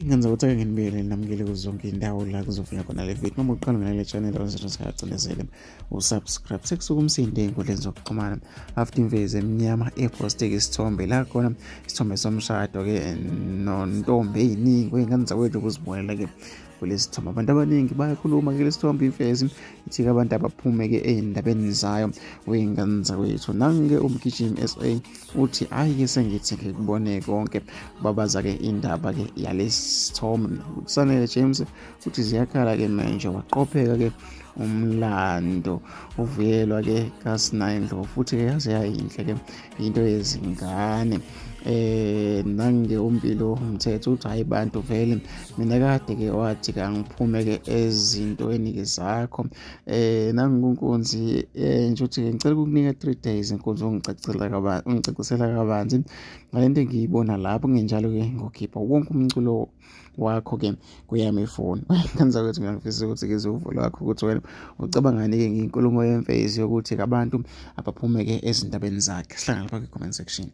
Ngenza ukuthi ake nginibiyele namukele kuzo zonke iy'ndawo la kuzofika khona le video. Uma uqala ngale channel awusesikagcinezele usubscribe. Sekusuka umsindo ey'nkundleni zokuxhumana after imvezi emnyama eposte-ke isithombe la khona isithombe somshado-ke nontombi ey'ningi wey'ngane zakwethu ukuzibonela-ke kulesi sithombe. Abantu abaningi bayakhuluma ke lesithombe imfezi ithi-ke abantu abaphume-ke ey'ndabeni zayo wey'ngane zakwethu. Nange umgijimi SA uthi hhayi-ke sengithi ngikubone konke, babaza-ke indaba-ke yalesi sithombe. Sanele James uthi ziyakhala-ke manje, waqopheka-ke umlando uvuyelwa-ke kaSinayi Ndlovu futhi-ke yaze yayinhle-ke into yezingane. Nange uMpilo Mthetho uthi hayi bantu vele mina kade-ke wathi kangiphume-ke ezintweni-ke zakho. Nangu Nkunzi nje uthi ngicela ukukunika 3 days Nkunzi ungicacisela kabanzi ngale nto engiyibona lapho, kungenjalo-ke ngokhipha wonke umculo wakho-ke kuyami ifoni. Kanza ukuthi mina ngifisa ukuthi ngizwe uvo lwakho ukuthi wena ucabangani-ke ngenkulumo yemfezi yokuthi abantu abaphume-ke ezindabeni zakhe. Sihlangane lapha kwi-comment section.